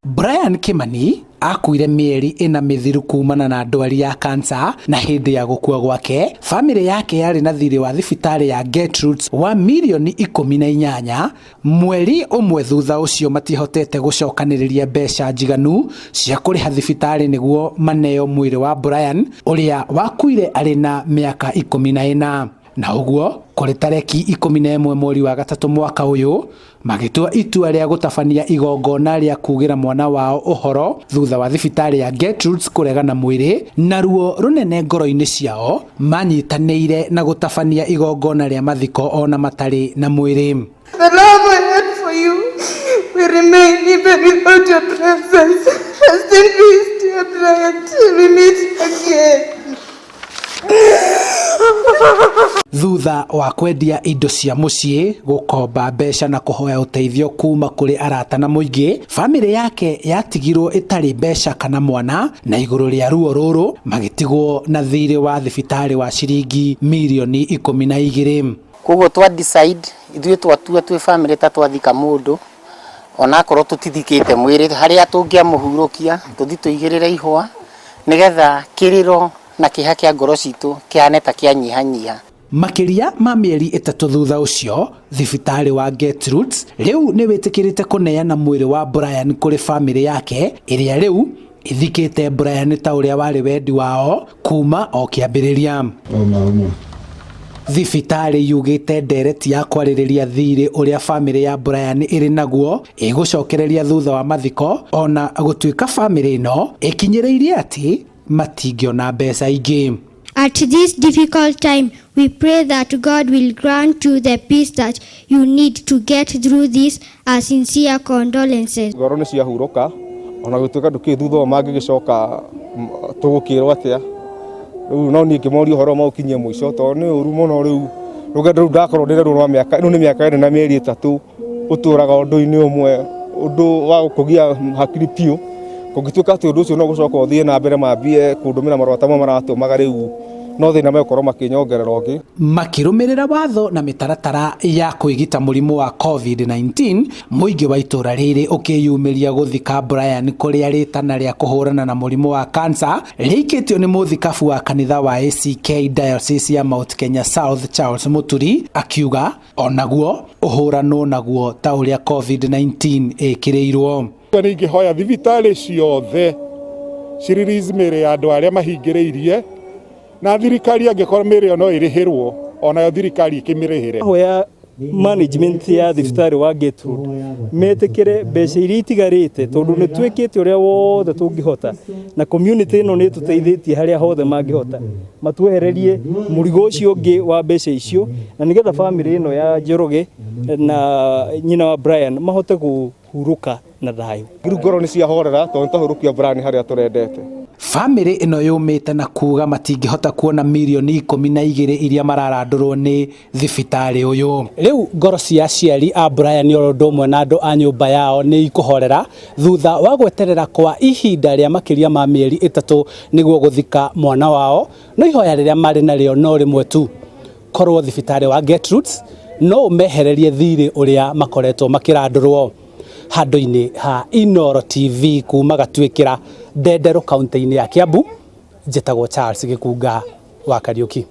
Brian Kimani akuire mĩeri ĩna mĩthiru kumana na ndwari ya kansa na hĩndĩ ya gũkua gwake famĩlĩ yake yarĩ na thirĩ wa thibitarĩ ya Gertrudes wa mirioni 18. Mweri ũmwe thutha ũcio matihotete gũcokanĩrĩria mbeca njiganu cia kũrĩha thibitarĩ nĩguo maneo mwĩrĩ wa Brian ũrĩa wakuire arĩ na mĩaka 14. Na ũguo kũrĩ tareki 11 mweri wa gatatũ mwaka ũyũ magĩtua itua rĩa gũtabania igongona rĩa kugĩra mwana wao ũhoro thutha wa thibitarĩ ya Gertrudes kũregana mwĩrĩ na ruo rũnene ngoro-inĩ ciao manyitanĩire na gũtabania igongona rĩa mathiko ona matarĩ na mwĩrĩ. The love I had for you will remain even without your presence. Rest in peace, dear Brian, till we meet again. Thutha wa kwendia indo cia mũciĩ, gũkomba mbeca na kũhoya ũteithio kuma kũrĩ arata na mũingĩ, famĩlĩ yake yatigirwo ĩtarĩ mbeca kana mwana, na igũrũ rĩa ruo rũrũ magĩtigwo na thirĩ wa thibitarĩ wa ciringi mirioni 12. Koguo twa decide ithuĩ twatua twĩ family ta twathika mũndũ onakorwo tũtithikĩte mwĩrĩ harĩa tũngĩamũhurũkia tũthi tũigĩrĩre ihũa nĩgetha kĩrĩro na kĩeha kĩa ngoro citũ kĩhane ta kĩanyihanyiha. Makĩria ma mĩeri 3 thutha ũcio, thibitarĩ wa Gertrudes rĩu nĩ wĩtĩkĩrĩte kũneana mwĩrĩ wa Brian kũrĩ famĩlĩ yake ĩrĩa rĩu ĩthikĩte Brian ta ũrĩa warĩ wendi wao kuma o kĩambĩrĩria. Thibitarĩ yugĩte ndereti ya kwarĩrĩria thirĩ ũrĩa famĩlĩ ya Brian ĩrĩ naguo ĩgũcokereria thutha wa mathiko, ona gũtuĩka famĩlĩ ĩno ĩkinyĩrĩirie atĩ matingĩona mbeca ingĩ. At this difficult time, we pray that God will grant you the peace that you need to get through this. Our sincere condolences. Ngoro nĩ ciahurũka ona gũtuĩka ndũkĩũĩ thutha ũyũ mangĩgĩcoka tũgũkĩrwo atĩa. Rĩu no niĩ ngĩmoria ũhoro maũkinyie mũico tondũ nĩ ũru mũno. Rĩu rũgendo rũu ndakorwo ndĩrerwo rwa mĩaka ĩno nĩ mĩaka 2 na mĩeri 3 ũtũraga ũndũ-inĩ ũmwe, ũndũ wa gũkũgia hakiri biũ. Kũngĩtuĩka atĩ ũndũ ũcio no gũcoka ũthiĩ na mbere mambie kũndũmĩra marũa ta mamwe maratũmaga rĩu no thĩna megũkorwo makĩnyongerera ũngĩ. Makĩrũmĩrĩra watho na mĩtaratara ya kwĩgita mũrimũ wa COVID-19, mũingĩ wa itũra rĩrĩ ũkĩyumĩria gũthika Brian kũrĩa rĩtana rĩa kũhũrana na mũrimũ wa kansa rĩikĩtio nĩ mũthikabu wa kanitha wa ACK Diocese ya Mount Kenya South Charles Mũturi, akiuga onaguo ũhũranwo naguo ta ũrĩa COVID-19 ĩkĩrĩirwo. Nĩ ingĩhoya thibitarĩ ciothe ci release mĩĩrĩ ya andũ arĩa mahingĩrĩirie, na thirikari angĩkorwo mĩĩrĩ ĩyo no ĩrĩhĩrwo onayo thirikari ĩkĩmĩrĩhĩre. Hoya management ya thibitarĩ wa Gertrude metĩkĩre mbeca iria itigarĩte tondũ nĩ twĩkĩte ũrĩa wothe tũngĩhota na community ĩno nĩ ĩtũteithĩtie harĩa hothe mangĩhota, matuehererie mũrigo ũcio ũngĩ wa mbeca icio na nĩgetha famĩlĩ ĩno ya Njoroge na nyina wa Brian mahote kũhurũka na thayũ. Rĩu ngoro nĩ ciahorera tondũ nĩ twahurũkia Brian harĩa tũrendete. Famĩlĩ ĩno yũmĩte na kuga matingĩhota kuona mirioni 12 iria mararandũrwo nĩ thibitarĩ ũyũ. Rĩu ngoro cia aciari a Brian oro ũndũ ũmwe na andũ a nyũmba yao nĩ ikũhorera thutha wa gweterera kwa ihinda rĩa makĩria ma mĩeri 3 nĩguo gũthika mwana wao, no ihoya rĩrĩa marĩ narĩo no rĩmwe tu, korwo thibitarĩ wa Gertrudes no ũmehererie thirĩ ũrĩa makoretwo makĩrandũrwo. Handũ-inĩ ha Inooro TV kuma Gatuĩkĩra Ndenderũ kaunti-inĩ ya Kiambu, njĩtagwo Charles Gĩkunga wa Kariũki.